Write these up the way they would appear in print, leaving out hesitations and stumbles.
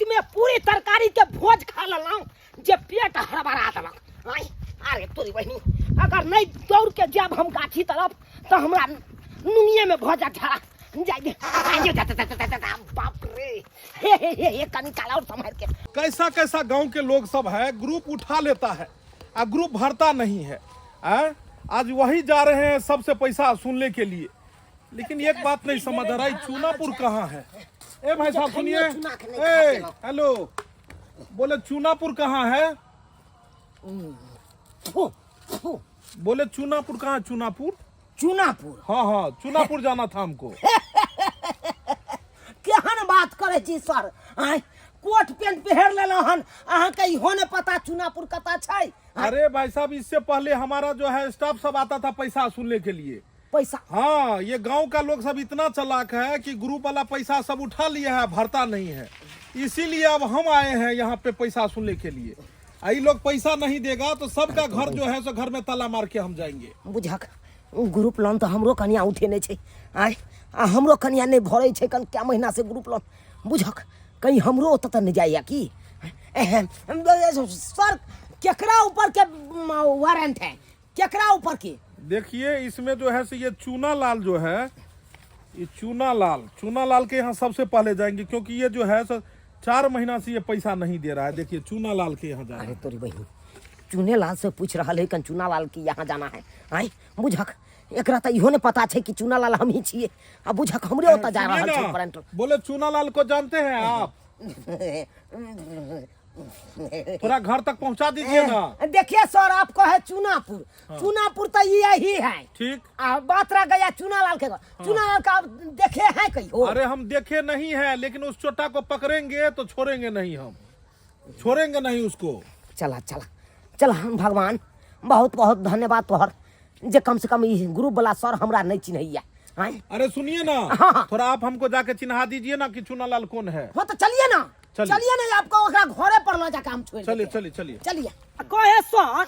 रातिमे पूरी तरकारी के भोज खा लेलहुँ जे पेट हड़बड़ा देलक। आँय, अरे तोरी बहिनी, अगर नहीं दौड़ के जाब हम गाछी तरफ तो हमरा नुनिये में भऽ जात झड़ा। जाय दे, आइयो जा, जा, जा, जा, जा, जा, बाप रे, हे हे हे हे, कनी काल और संभाल के। कैसा कैसा गांव के लोग सब है, ग्रुप उठा लेता है आ ग्रुप भरता नहीं है। आ? आज वही जा रहे हैं सबसे पैसा सुनने के लिए। लेकिन एक बात नहीं समझ आ रहा है, चूनापुर कहाँ है? ए भाई साहब सुनिए, ए हेलो, बोले चूनापुर कहाँ है? बोले चूनापुर कहाँ है? चूनापुर? चूनापुर? हाँ हाँ, चूनापुर जाना था हमको। केहन बात करे छी सर? आँय, कोट पेंट पहिर लेलहुँ हन, अहाँके इहो ने पता चूनापुर कतऽ छै? अरे भाई साहब, इससे पहले हमारा जो है स्टाफ सब आता था पैसा सुनने के लिए। पैसा? हाँ, ये गांव का लोग सब इतना चालाक है कि ग्रुप वाला पैसा सब उठा लिया है, भरता नहीं है। इसीलिए अब हम आए हैं यहाँ पे पैसा सुनने के लिए। आई लोग पैसा नहीं देगा तो सबका घर जो है सो घर में ताला मार के हम जाएंगे। बुझक, ग्रुप लोन तो हमरो कनिया उठेने छै। आँय, आ हमरो कनिया नहि भरै छै कन क्या महीना से ग्रुप लोन। बुझक, कहीं हमरो ओतऽ तऽ नहि जाइया की? सर, केकरा ऊपर के वारंट है, केकरा ऊपर के? देखिए, इसमें जो है से ये चूना लाल जो है, ये चूना लाल, चूना लाल के यहाँ सबसे पहले जाएंगे, क्योंकि ये जो है सो 4 महीना से ये पैसा नहीं दे रहा है। देखिए, चूना लाल के यहाँ जा रहा अरे है। तोरी बहिन, चूने लाल से पूछ रहा है कन चूना लाल के यहाँ जाना है। आँय बुझक, एकरा तऽ इहो ने पता छै कि चूना लाल हमही छियै। आ बुझक, हमरे ओतऽ जा सुनिए रहल छै ना, वारंट। बोले चूना लाल को जानते हैं आप? थोड़ा घर तक पहुंचा दीजिए ना। देखिए सर, आपको है चूनापुर। हाँ। चूनापुर तो यही है। ठीक। आ बात रह गया चूना लाल के घर। हाँ। चूना लाल का आप देखे हैं कहीं हो? अरे हम देखे नहीं है, लेकिन उस चोटा को पकड़ेंगे तो छोड़ेंगे नहीं, हम छोड़ेंगे नहीं उसको। चला चला चला, हम भगवान बहुत बहुत धन्यवाद तोहर, जे कम से कम ई ग्रुप वाला सर हमरा नहीं चिन्हैया। आँय? अरे सुनिए ना। हाँ। थोड़ा आप हमको जाके चिन्हा दीजिए ना कि चूना लाल कौन है। हाँ तो चलिए ना। चलिए। चलिए ना, आपको ओकरा घरे पर ल जाके हम छोड़ चलिए। देते हैं। चलिए चलिए। चलिए। कहे सर,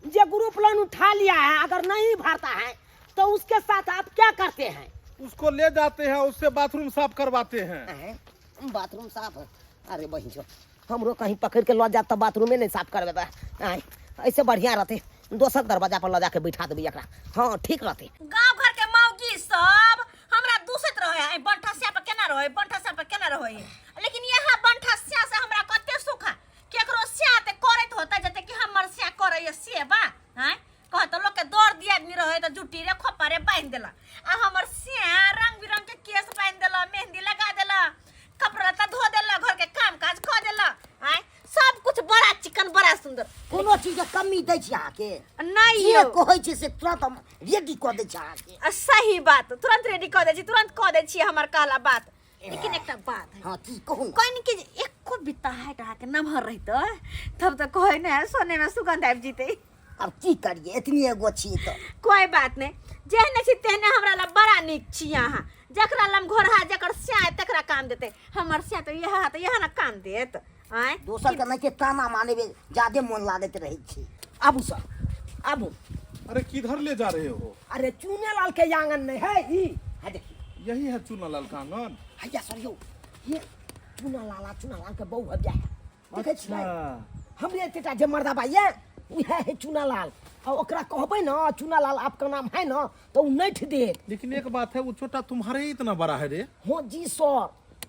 जे ग्रुप लोन उठा लिया है, अगर नहीं भरता है तो उसके साथ आप क्या करते हैं? उसको ले जाते हैं, उससे बाथरूम साफ करवाते हैं। हैं? बाथरूम साफ है? अरे बहिन जो, हमरो कहीं पकड़ के ल जात तो बाथरूमे नहीं साफ करबे। आँय, ऐसे बढ़िया रहते दोसर दरवाजा पर ल जाके बैठा देबै एकरा। हाँ, ठीक रहते। गांव घर के मौगी सब हमरा दूसत रहे, ए बंठा स्या पर केना रहे, बंठा स्या पर केना रहे। लेकिन यहाँ बंठा स्या से हमरा कते सुख है। केकरो स्या ते करैत होता जते कि हमर स्या करैया सेवा। हैं कहत लोग के दौड़ दिया आदमी रहे त जुट्टी रे खोपा रे बांध देला, आ हमर स्या रंग बिरंग के केस बांध देला, मेहंदी लगा देला, कपड़ा लत्ता धो देला, घर के काम काज क देला। आय सब कुछ बड़ा चिकन बड़ा सुंदर। कोनो चीज के कमी दै छी अहाँके? नहीं। जे यौ। कहै छी से तुरंत हम रेडी कऽ दै छी अहाँके। आ सही बात, तुरंत रेडी कऽ दै छी, तुरंत कऽ दै छी हमर कहला बात। लेकिन एकटा बात है। हाँ, की कहू? कनि के जे एको बित्ता हाइट अहाँके नमहर रहितै तब तऽ कहै ने सोने में सुगंध आबि जेतै। आब की करिए, एतनी एगो छी तऽ। कोई बात नहीं, जेहने छी तेहने हमरा ला बड़ा नीक छी अहाँ। जकरा लम घोरहा जकर स्या है तकरा काम देते, हमर स्या तो यह है तो यह ना काम देत। आँय? दोसर के नहीं के ताना माने में ज्यादे मन लागत रहे छी। आबू सर, आबू। अरे किधर ले जा रहे हो? अरे चूने लाल के आंगन नहीं है ई, है देखिए। यही है चूना लाल का आंगन। हैया सर यौ, ये चूना लाला, चूना लाल के बहू हब जाए देखै छियै। हमरे एतेटा जे मर्दाबा ये उएह है चूना लाल। आ ओकरा कहबै ना चूना लाल आपका नाम है ना, तो उ नैठ देत। लेकिन एक बात है, वो छोटा तुम्हारे ही इतना बड़ा है रे। हाँ जी सर,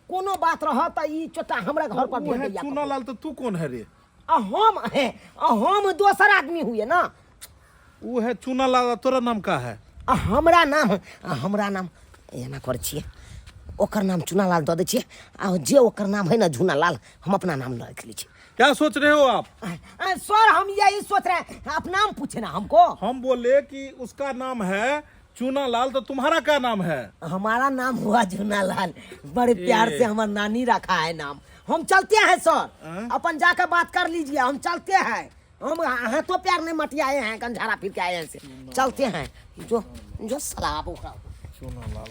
कोनो बात रह त ई चोटा हमरा घर पर वो भेज है दैया। चूना लाल, तो तू कौन है रे? आ हम है, आ हम दोसर आदमी हुए ना। वो है चूना लाल, तोरा नाम का है? आ हमरा नाम, आ हमरा नाम एना करै छियै, ओकर नाम चूना लाल दऽ दै छियै, आ जे ओकर नाम है ना झूना लाल, हम अपना नाम रख लै छियै। क्या सोच रहे हो आप? सर हम यही सोच रहे हैं, आप नाम पूछे ना हमको। हम बोले कि उसका नाम है चूना लाल, तो तुम्हारा क्या नाम है? हमारा नाम हुआ झूना लाल, बड़े प्यार से हमार नानी रखा है नाम। हम चलते हैं सर। हाँ? अपन जाकर बात कर लीजिए, हम चलते हैं। हम हाथों प्यार नहीं मटियाए हैं, कंझारा फिर के आए हैं से। चलते हैं। जो जो सलाह ओकरा। चूना लाल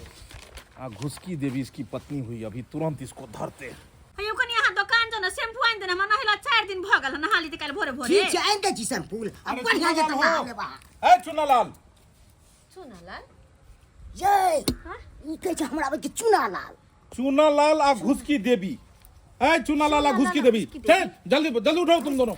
आ घुसकी देवी इसकी पत्नी हुई, अभी तुरंत इसको धरते हैं। हे यौ, कनि अहाँ दोकान जाउ ने, शैम्पू आनि देने, हमरा नहेला 4 दिन भऽ गेल, नहा ली काल्हि भोरे भोरे। ठीक छै, आनि दै छी शैम्पू। आ अरे बढ़िया चूना जकाँ लाल नहा हो। लेबा। ए चूना लाल। चूना लाल? ये हाँ? ई कहै छै हमरा के चूना लाल। चूना लाल आ घुसकी देवी। ए चूना लाला घुस की देवी, चल जल्दी जल्दी उठो तुम दोनों,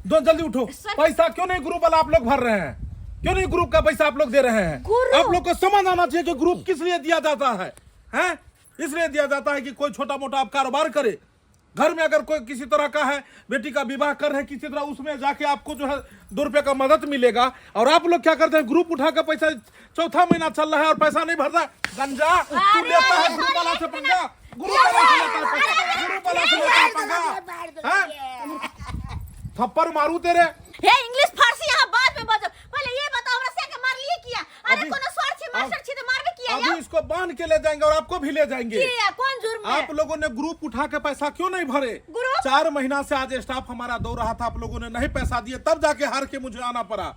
दो जल्दी उठो। पैसा क्यों नहीं ग्रुप वाला आप लोग भर रहे हैं? क्यों नहीं ग्रुप का पैसा आप लोग दे रहे हैं? आप लोग को समझ आना चाहिए कि ग्रुप किस लिए दिया जाता है, हैं? इसलिए दिया जाता है कि कोई छोटा मोटा आप कारोबार करे, घर में अगर कोई किसी तरह का है, बेटी का विवाह कर रहे हैं किसी तरह, उसमें जाके आपको जो है 2 रुपये का मदद मिलेगा। और आप लोग क्या करते हैं, ग्रुप उठा के पैसा, चौथा महीना चल रहा है और पैसा नहीं भरता। गंजा तू लेता है ग्रुप वाला से पंगा, ग्रुप वाला से लेता है पैसा, ग्रुप वाला से लेता है पंगा, हैं? थप्पड़ मारू तेरे। हे इंग्लिश फारसी यहाँ बाद में बजो, पहले ये बताओ हमरा से के मार लिए किया? अरे कोनो सर छी मास्टर छी त मारबे किया? अभी इसको बांध के ले जाएंगे और आपको भी ले जाएंगे। किया कौन जुर्म है? आप लोगों ने ग्रुप उठा के पैसा क्यों नहीं भरे? ग्रुप? 4 महीना से आज स्टाफ हमारा दौड़ रहा था, आप लोगों ने नहीं पैसा दिए, तब जाके हार के मुझे आना पड़ा।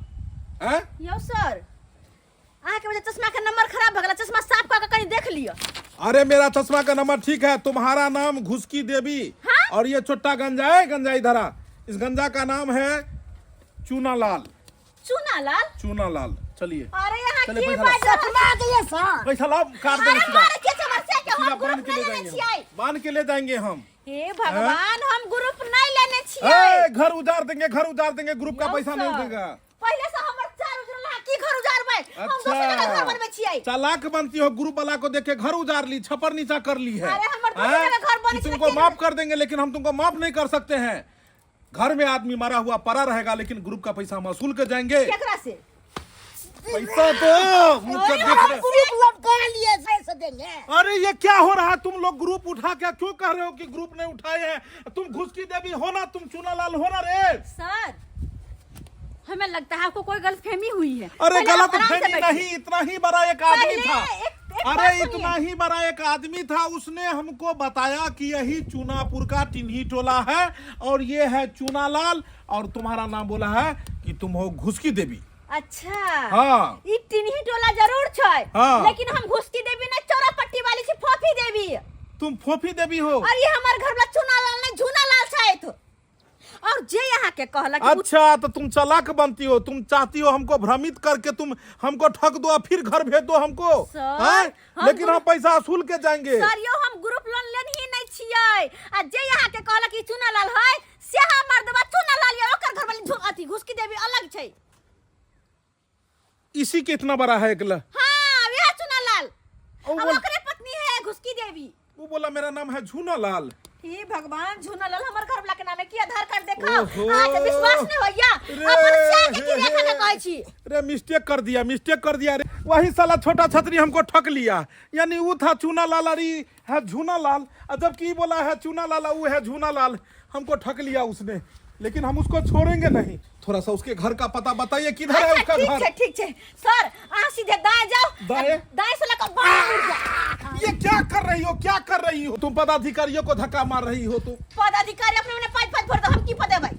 हैं? यो सर, अहाँ के वजह चश्मा के नंबर खराब भ गेल, चश्मा साफ क के कहीं देख लियो। अरे मेरा चश्मा का नंबर ठीक है, तुम्हारा नाम घुसकी देवी। हाँ? और ये छोटा गंजा है, गंजा इधर आ, इस गंजा का नाम है चूना लाल। चूना लाल? चूना लाल। चलिए। अरे यहाँ चलिए, की पैसा लाओ। बात सपना दिए सर। पैसा लाओ, काट देंगे अरे सीधा। मारे के चमर से के हम सीधा ग्रुप बांध के ले नहीं लेने जाएंगे छियै। हम। बांध के ले जाएंगे हम। हे भगवान, हम ग्रुप नहीं लेने छियै। ए, घर उजाड़ देंगे, घर उजाड़ देंगे, ग्रुप का यौ पैसा नहीं सर, उठेगा। पहले से हमर चार उजरल है, की घर उजाड़बै? हम दोसर जगह घर बनबै छियै। चालाक बनती हो, ग्रुप वाला को देख के घर उजाड़ ली, छपर नीचा कर ली है। अरे हमर दोसर हैं? जगह घर बनै कि छै, तुमको की माफ कर देंगे, लेकिन हम तुमको माफ नहीं कर सकते हैं। घर में आदमी मरा हुआ पड़ा रहेगा, लेकिन ग्रुप का पैसा हम वसूल के जाएंगे। केकरा से? पैसा तो मुंह से अरे देख हम रहे। ग्रुप लौटा लिए पैसे देंगे। अरे ये क्या हो रहा है? तुम लोग ग्रुप उठा के क्यों कह रहे हो कि ग्रुप नहीं उठाए हैं? तुम घुसकी देवी हो ना, तुम चूना लाल हो ना रे। सर, हमें लगता है आपको कोई गलतफहमी हुई है। अरे पहले आप गलत आराम से फहमी बैठिए। नहीं, इतना ही बड़ा एक आदमी पहले था। एक अरे बात सुनिए। इतना ही बड़ा एक आदमी था, उसने हमको बताया कि यही चूनापुर का टिन्ही टोला है और ये है चूनालाल, और तुम्हारा नाम बोला है कि तुम हो घुसकी देवी। अच्छा। हाँ। ई टिन्ही टोला जरूर छै। हाँ। लेकिन हम घुसकी देवी नहीं, चौरा पट्टी वाली छी फोफी देवी। तुम फोफी देवी हो? और ये हमार घर वाला चूनालाल नहीं, झूनालाल छथि। और जे यहाँ के कहलक कि उ- अच्छा, तो तुम चालाक बनती हो, तुम चाहती हो हमको भ्रमित करके तुम हमको ठग दो और फिर घर भेज दो हमको। सर, हैं? हम लेकिन हम ग्रुप- पैसा वसूल के जाएंगे। सर यो हम ग्रुप लोन लेन ही नहीं छियै। आ जे यहाँ के कहलक कि चूनालाल है, से हमर दबा चूनालाल या ओकर घर वाली अथी घुसकी देवी अलग छै। इसी के इतना बड़ा है एकला। हाँ, वह चूनालाल। ओ अब ओकरे पत्नी है घुसकी देवी। वो बोला मेरा नाम है झूनालाल। हे भगवान, झूनालाल हमर घर वाला के नाम है की आधार कार्ड देखाओ। ओहो। अहाँ के विश्वास नहीं होइया। रे, अपन से के हे, की रेखा के हे। कहै छी। रे मिस्टेक कर दिया, मिस्टेक कर दिया रे। वही साला छोटा छतरी हमको ठक लिया। यानी वो था चूनालाल और ई है झूनालाल, और जबकि ई बोला है चूनालाल और वो है झूनालाल। हमको ठक लिया उसने, लेकिन हम उसको छोड़ेंगे नहीं। थोड़ा सा उसके घर का पता बताइए, किधर है अच्छा, उसका ठीक घर? छै, ठीक छै सर, अहाँ सीधे दाएं जाओ। दाएं? दाएं से लगा बाएं मुड़ जाओ। ये क्या कर रही हो, क्या कर रही हो तुम? पदाधिकारियों को धक्का मार रही हो तुम। पदाधिकारी अपने मने पाँच पाँच भर दो, हम की पदेबै?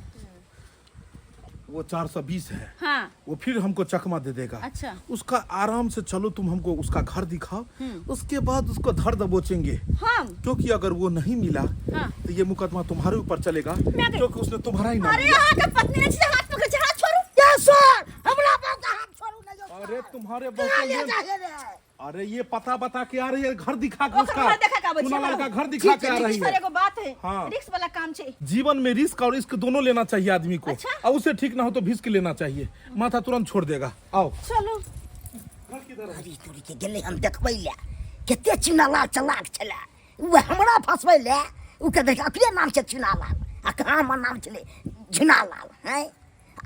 वो 420 है। हाँ। वो फिर हमको चकमा दे देगा। अच्छा। उसका आराम से चलो, तुम हमको उसका घर दिखाओ, उसके बाद उसको धर दबोचेंगे। हम? क्योंकि अगर वो नहीं मिला, हाँ। तो ये मुकदमा तुम्हारे ऊपर चलेगा, मैं गई। क्योंकि उसने तुम्हारा ही नाम अरे लिया। अहाँ के पत्नी ने हाथ पकड़ हाथ छोड़ू। ये सर, हमरा बाप का हाथ छोड़ू नहीं। अरे तुम्हारे कहाँ बहुत ले ये- जाए रे? अरे ये पता बता के आ रही है, घर दिखा के ओकर उसका। घर देखा के आबै छै चूनालाल हमरा। का घर दिखा के आ रही सर है। एगो बात है। हाँ। रिस्क वाला काम छै। जीवन में रिस्क और इश्क दोनों लेना चाहिए आदमी को। अच्छा। और उसे ठीक ना हो तो भिस्क लेना चाहिए, माथा तुरंत छोड़ देगा। आओ चलो। अरे तोरी के गेलै हम देखबै ले कते चूनालाल चलाक छलै, ओ हमरा फसबै ले। ओ के देख अपने नाम छै चूनालाल आ कहाँ हमर नाम छलै झुनालाल। हैं,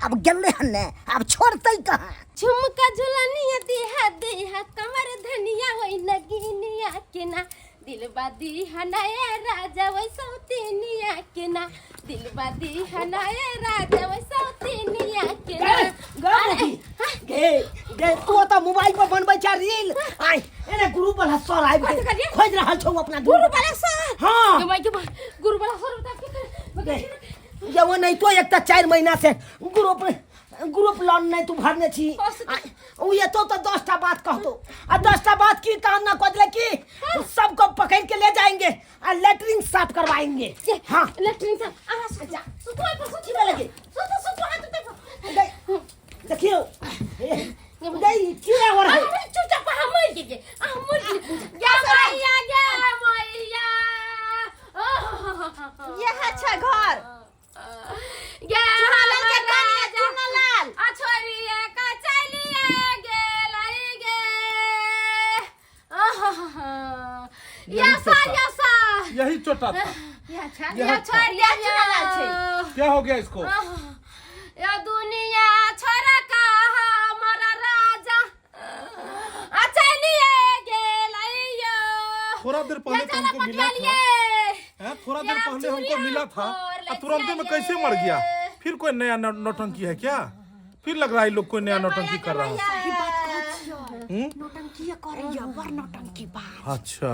आब गेलै हन ने, आब छोड़तै कहाँ? झुमका झुलनिया दिहा दिहा कमर धनिया वही नगीनिया के ना, दिलबा दिहा नया राजा वही सौतीनिया के ना, दिलबा दिहा नया राजा वही सौतीनिया के ना। अरे गे गे, तू तऽ मोबाइल पर बनबै छ रील। आइ एने ग्रुप वाला सर आबि कथी कहलियै? खोजि रहल छौ अपना गुरु वाला सर। हाँ। गे माय गे माय, गुरु वाला सर बता की कर? गे, जे ओ नहि तो एक तऽ 4 महीना से ग्रुप लोन नहि तू भरने छी। ओ एतो तऽ 10टा बात कहतो, आ 10टा बात की काम ना कऽ देले की सबको पकड़ के ले जाएंगे आ लेटरिन साफ करवाएंगे। हाँ। लेटरिन साफ। अहाँ सुतू, सुतू, एहि पर सुतू। की भेलै गे? सुतू, सुतू, हाथ उठा कऽ। देखियौ गई की हो रहा है? अरे चुपचाप अहाँ मरि गेलियै, अहाँ मरि गेलियै। गे मैया, गे मैया। ओह, इएह छै घर। गे चुनालाल के हमर कनिया राजा चुनालाल। आ छोड़िए के चलिए गेलै गे। आहा, यही या सर चोटा। या सर यही चोटा था। इएह छै। यह या था। छोड़िए चुनालाल छै। क्या हो गया इसको? या दुनिया छोड़ा का हमारा राजा आ चलिए गेलै यो। थोड़ा देर पहले या तो चला हमको मिला था। पटवालिए। हैं, थोड़ा देर या पहले हमको चूड़िया मिला था और और तुरंत में ले कैसे मर गया? फिर कोई नया नौटंकी है क्या? फिर लग रहा है ये लोग कोई नया नौटंकी कर रहा है। सही बात कहै छियै। हम्म? नौटंकी करैया, बड़ नौटंकी बात। अच्छा,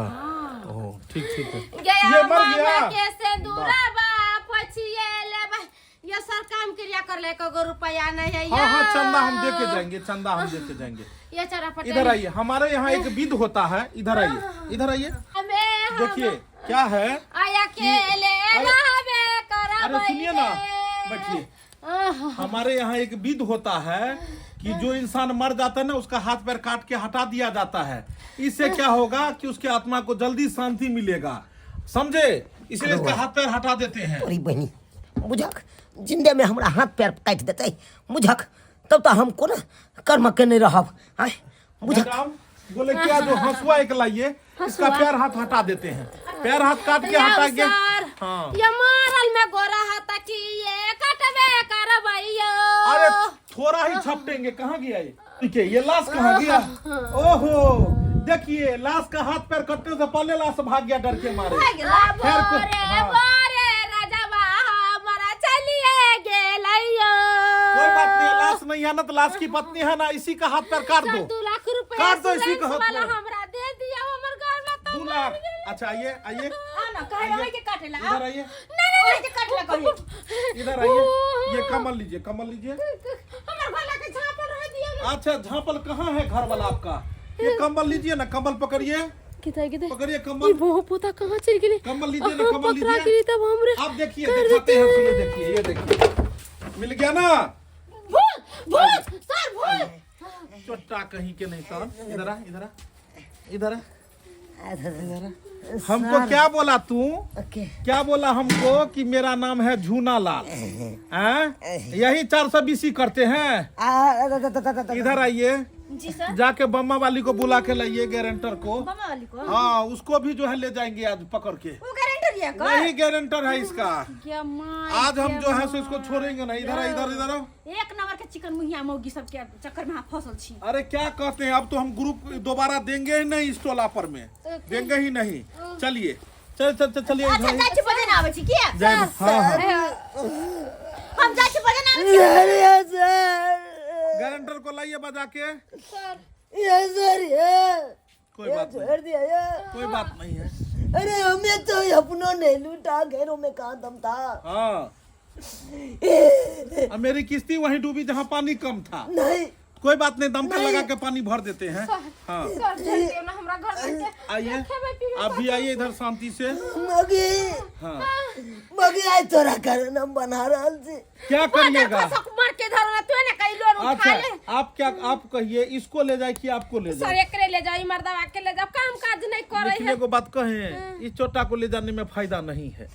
ओ ठीक ठीक है। गया ये मर मामा गया। के सिंदूरबा पोछिए लेबै। ये सर काम क्रिया कर ले को रुपया नहीं है। हाँ हाँ, चंदा हम दे के जाएंगे, चंदा हम दे के जाएंगे। ये चरा पटेल इधर आइए, हमारे यहाँ एक विध होता है। इधर आइए, इधर आइए। हमें देखिए क्या है। आया केले अरे- रहबे करबै। अरे सुनिए ना, बैठिए। हमारे यहाँ एक विध होता है कि जो इंसान मर जाता है ना, उसका हाथ पैर काट के हटा दिया जाता है। इससे क्या होगा कि उसके आत्मा को जल्दी शांति मिलेगा, समझे? इसलिए इसका हाथ पैर हटा देते हैं। तोरी बहिनी, बुझक जिंदे में हमरा हाथ पैर काटि देतै बुझक, तब तऽ हम कोनो कर्म केने रहब। आँय बुझक। मैडम बोले क्या, जो हंसुआ एक लाइए, इसका पैर हाथ हटा देते हैं, पैर हाथ काट के हटा के। सर हाँ। ये मारल में गोरा हाथ की ये कटबे करबै यो। अरे थोड़ा ही छपटेंगे। कहाँ गया ये? ठीक है, ये लाश कहाँ गया? ओहो देखिए, लाश का हाथ पैर कटने से पहले लाश भाग गया डर के मारे। आ खैर को- बोरे हाँ। बोरे राजा हमारा चलिए गेलै यो। कोई बात नहीं है, लाश नहीं है ना तो लाश की पत्नी है ना, इसी का हाथ पैर काट सर दो। 2 लाख रुपया काट दो इसी इंश्योरेंस का हाथ वाला में। हमरा दे दिया, हमर घर में तो 2 लाख। अच्छा आइए आइए। आ ना कहे ओहि के काटेला। इधर आइए। नहीं, ओहि के काटेला कहिए। इधर आइए, ये कमल लीजिए, कमल लीजिए। हमर घर के झापल रह दिया ना। अच्छा झापल कहाँ है घर वाला आपका? ये कंबल लीजिए ना, कंबल पकड़िए। किधर किधर? पकड़िए ई कंबल। बहु पोता कहाँ चल गेलै? कंबल लीजिए ना, अहाँ कंबल पकड़ा लीजिए। गेली तब हमरे आप देखिए, कर दिखाते हैं, देते। ये देखिए, ये देखिए, मिल गया ना? भूत भूत सर भूत। चोटा कहीं के नहीं। सर इधर आ, इधर आ, इधर आ, इधर आ। हमको क्या बोला तू? ओके। क्या बोला हमको कि मेरा नाम है झूना लाल हैं? यही 420 करते हैं। आ, द- द- द- द- द- इधर आइए। जी सर। जाके बम्मा वाली को बुला के लाइए, गारंटर को। मामा वाली को? हाँ, उसको भी जो है ले जाएंगे आज पकड़ के। वो गारंटर ये का? वही गारंटर है इसका। क्या माय। आज हम जो है सो इसको छोड़ेंगे नहीं। इधर आ, इधर, इधर आओ। एक नंबर के चिकन मुहिया मौगी सब के चक्कर में हम फसल छी। अरे क्या कहते हैं, अब तो हम ग्रुप दोबारा देंगे ही नहीं, इस टोला पर में देंगे ही नहीं। चलिए, चल चल चल, चलिए। अच्छा इधर। जाइ छी, बजे आबै छी किया? जाए, हाँ हाँ। हम जाइ छी, बजे आबै छी। अरे सर। गारंटर को लाइए बजा के। सर। ये सर ये कोई बात नहीं। छोड़ दिया ये। कोई बात नहीं है। अरे हमें तो अपनों ने लूटा, घरों में कहाँ दम था। हाँ, और मेरी किश्ती वहीं डूबी जहाँ पानी कम था। नहीं। कोई बात नहीं, दमकल लगा के पानी भर देते हैं। हाँ। सर छोड़ दियो ना हमरा घर के। आइए। खेबै पीबै। आप भी आइए इधर शांति से। मगी। हाँ। मगी, आज तोरा कारण हम बना रहल छी। क्या करिएगा? सब मर के धरो ना, तू ने कहीं लोन उठा अच्छा ले। आप क्या, आप कहिए, इसको ले जाए कि आपको ले सर जाए? एकरे ले जाओ, ई मर्दवा के ले जाओ, काम काज नहीं करे लेकिन है। एगो बात कहें, इस चोटा को ले जाने में फायदा नहीं है।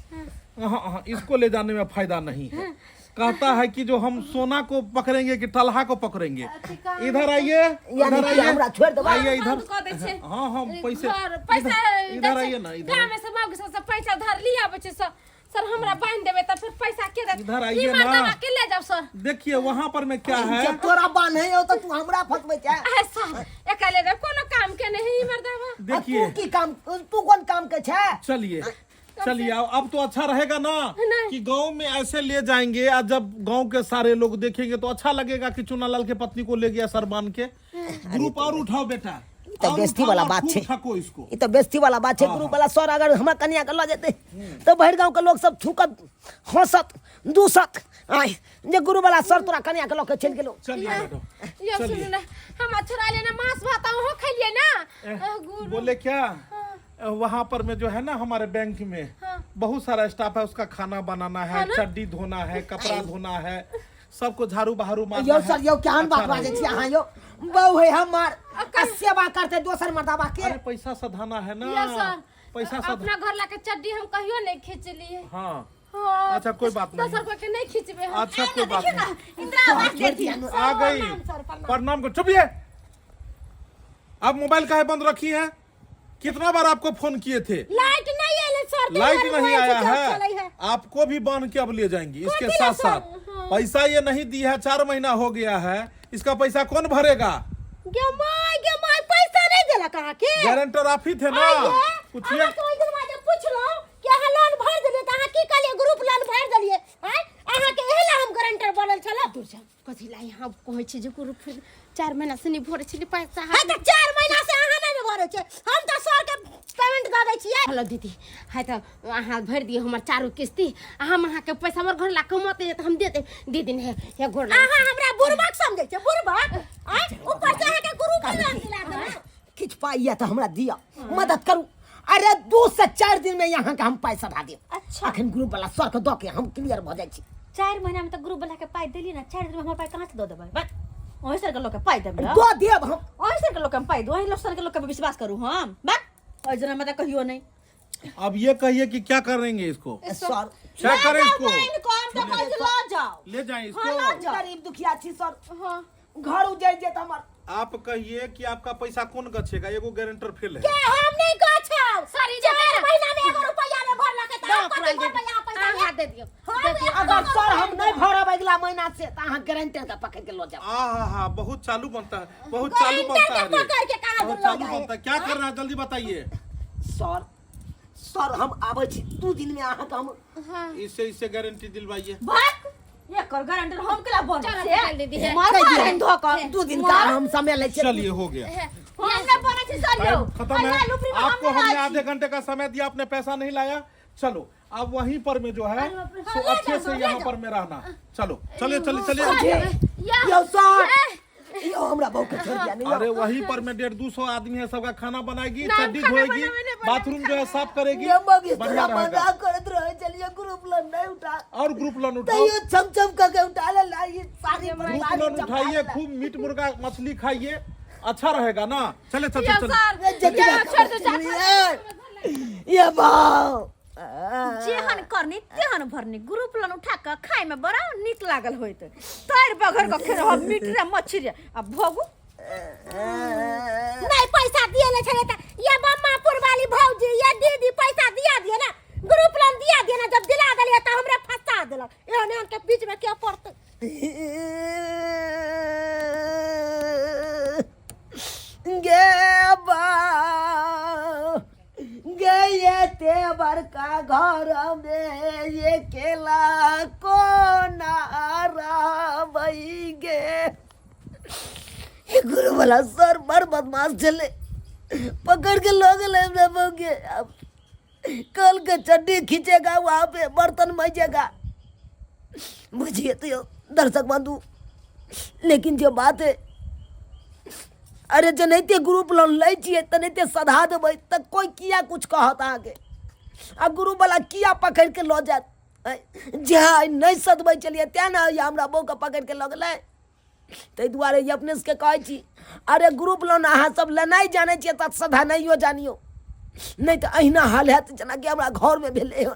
हाँ हाँ, इसको ले जाने में फायदा नहीं है। कहता है कि जो हम सोना को पकड़ेंगे कि टलहा को पकड़ेंगे। इधर आइए। यानी इधर कि आइए। हमरा छोड़ देबा? आइए इधर। बंद कऽ दै छै। हाँ हाँ, पैसे घर पैसा इधर आइए ना, इधर। गाँव में से मौगी सब से पैसा उधार लिया आबै छै सर। सर हमरा बांध देबै तऽ फिर पैसा के देत? इधर आइए ई ना। मर्दवा के ले जाओ सर। देखिए वहां पर में क्या है। जब तोरा बान्हे हो तो तू हमरा फसबै छै? आ सर एकरा ले जाओ, कोनो काम के नहीं ई मर्दवा। आ देखिए। तू की काम, तू कोन काम के छै? चलिए चलिए, अब तो अच्छा रहेगा ना? नहीं। कि गांव में ऐसे ले जाएंगे और जब गांव के सारे लोग देखेंगे तो अच्छा लगेगा कि चुनालाल के पत्नी को ले गया सर बांध के। ग्रुप और उठाओ बेटा। तो और बेइज्जती उठाओ वाला और बात खूब छै। ठको इसको। ई तऽ बेइज्जती वाला बात छै। हाँ, ग्रुप वाला सर अगर हमरा कनिया के लऽ जेतै तऽ भरि गाँव के लोग सब थूकत, हंसत, दूसत आय जे गुरु वाला सर तोरा कनिया के लऽ के चलि गेलौ। चलिए मैडम। यो चलिए। सुनू ना, हम छोड़ा लेना मांस भात अहाँ खेलिए ना। गुरु बोले क्या, वहाँ पर में जो है ना, हमारे बैंक में बहुत सारा स्टाफ है, उसका खाना बनाना है, चड्डी धोना है, कपड़ा धोना है, सबको झाड़ू बहारू मारना यौ है। सर यौ, केहन बात अच्छा बाजै रहेगा। छी अहाँ यौ? बहु है हमर आ सेवा करतै दोसर मर्दाबा के? अरे पैसा सधाना है ना। यो सर पैसा सध अपना घर लाके चड्डी हम कहियो नहीं खींचलिए। हाँ। हाँ। अच्छा कोई बात नहीं। दोसर कोई के नहीं खींचबे हम। अच्छा कोई बात देखिए ना नहीं। इंदिरा आवास देती आ गई। प्रणाम को चुपिए। आप मोबाइल काहे बंद रखी है? कितना बार आपको फोन किए थे? लाइट नहीं आयल सर, तो लाइट हमारे नहीं मोबाइल से आया चार्ज चलै है। है। आपको भी बांध के अब ले जाएंगी। इसके कथी साथ ला सर? साथ हाँ। पैसा ये नहीं दी है, 4 महीना हो गया है, इसका पैसा कौन भरेगा? गे my, गे my, पैसा नहीं देलक अहाँके? गारंटर आप ही थे ना। आइये, पूछिए। अहाँके ओहि दिनमा जे पुछलहुँ कि अहाँ लोन भरि देलियै तऽ अहाँ की कहलियै? ग्रुप लोन भरि देलियै। आँय, अहाँके एहि लए हम गारंटर बनल छलहुँ। दूर जा, कथी ला यहाँ कहै छै जे ग्रुप फिर 4 महीना से नहीं भरे छली पैसा। है तऽ 4 महीना से अहाँ नहि ने भरै छियै, हम तऽ सर के पेमेंट दऽ दै छियै। हेलो दीदी, है तऽ अहाँ भरि दियौ हमर चारू किस्ती, आ हम अहाँके पैसा हमर घर ला कमौते तऽ हम दे देब दीदी। ने हे गोर लागै। अहाँ हमरा बुड़बक समझै छियै? बुड़बक? आँय, ऊपर से अहाँके ग्रुप लोन दिला देलहुँ। किछु पाइ यऽ तऽ हमरा दिअ, मदद करू। अरे 2 से 4 दिन में यहाँ के हम पैसा दे देब। अच्छा। अखन ग्रुप वाला सर के दऽ के हम क्लियर भऽ जाइ छी। 4 महीना में तो ग्रुप वाला के पाई देली ना, 4 दिन में हमर पाई कहाँ से दऽ देबै? बस ओही सर के लोग के पाई देबै। दऽ देब हम। ओही सर के लोग के हम पाई दू? ओही लोग सर के लोग के विश्वास करू हम? बस ओहि जना मत कहियो नहीं। अब ये कहिए कि क्या करेंगे इसको? सर क्या करें इसको? कौन तो कहै छै लऽ जाओ। ले जाए इसको। हाँ, लऽ जाओ। गरीब दुखिया छी सर, हाँ। घर उजड़ जेत हमर। आप कहिए कि आपका पैसा कौन गछेगा? एगो गारंटर फेल है। के हम नहीं गछब। सॉरी, 4 महीना में एगो रुपया नहीं भरलक तऽ हम बाप कथी रे, भरबै अहाँ पैसा? अहाँ दे दियौ। हम दे दियौ। अगर सर हम नहीं भरब अगला महीना से तऽ अहाँ गारंटर के पकड़ के लऽ जाओ। आ हा हा, बहुत चालू बनता है, बहुत चालू गारंटर बनता के है रे। पकड़ के कहाँ बहुत लऽ चालू जाए? बनता है। क्या कर रहा है जल्दी बताइए। सर, सर हम आबै छी 2 दिन में अहाँके हम हाँ। इससे इससे गारंटी दिलवाइए। भाग, एकर गारंटर हम केला बन चलो, से चल दीदी, है। मार कहि दियौ। मार धोकर 2 दिन का हम समय लै छियै। चलिए हो गया, हम नहि बनै छी सर यौ। टाइम खत्म है। अहिना लुपरी में हम आपको नहि हमने रहै छी। आधे घंटे का समय दिया, आपने पैसा नहीं लाया। चलो अब वहीं पर में जो है सो ले अच्छे जाओ, से ले यहाँ जाओ। पर में रहना। चलो चलिए चलिए चलिए। या यौ सर, यौ हमरा बहू के छोड़ दिया नहीं। अरे वहीं पर में 150-200 आदमी है, सबका खाना बनाएगी, ना, चड्डी खाना धोएगी, बनावे नहीं, बनावे बाथरूम जो है साफ करेगी, ये मगी बढ़िया तोरा रहेगा। मना करत रहे चलिए ग्रुप लोन नहीं उठा। और ग्रुप लोन उठाओ। तैयो छम छम करके उठा ले ला, ये सारी ग्रुप बर्बादी लोन चमका उठाइए, देला। खूब मीट मुर्गा मछली खाइए, अच्छा रहेगा ना। चले चले या चले। सर, ये जतिया या छोड़ दो, जा, ये ये बाऊ जेहन करनी तेहन भरनी। ग्रुप लोन उठा कऽ खाय में बड़ा नीक लागल होइत, तर बघर के खेर हम मीट रे मछली रे आ भोगू। नहीं पैसा दिए ले छले त ये बम्मापुर वाली भौजी ये दीदी पैसा दिया दिए ना, ग्रुप लोन दिया दिए ना, जब दिला देलिए त हमरा फंसा देलक। एहन एहन के बीच में के पड़तै? गे बा गे ये ते बड़का घर में ये केला कोना रहबै गे। ये गुरु वाला सर बड़ बदमाश छलै, पकड़ के लऽ गेलै हमरा बहू के। अब कल के चड्डी खींचेगा वहाँ पे बर्तन मजेगा, बुझिए तो यौ दर्शक बंधु। लेकिन जे बात है, अरे जेनाहिते ग्रुप लोन लै छियै तेनाहिते सधा देबै तऽ कोइ किया कुछ कहत अहाँके? आ ग्रुप वाला किया पकड़ि के लऽ जायत? जे आइ नहि सधबै छलियै तेँ ने आइ हमरा बहूके पकड़ि के लऽ गेलै। ताहि दुआरे ई अपने सबके कहै छी, अरे ग्रुप लोन अहाँ सब लेनाइ जानै छियै तऽ सधेनाइयो जानियौ, नहि तऽ अहिना हाल हैत जेनाकि हमरा घरमे भेलै हन।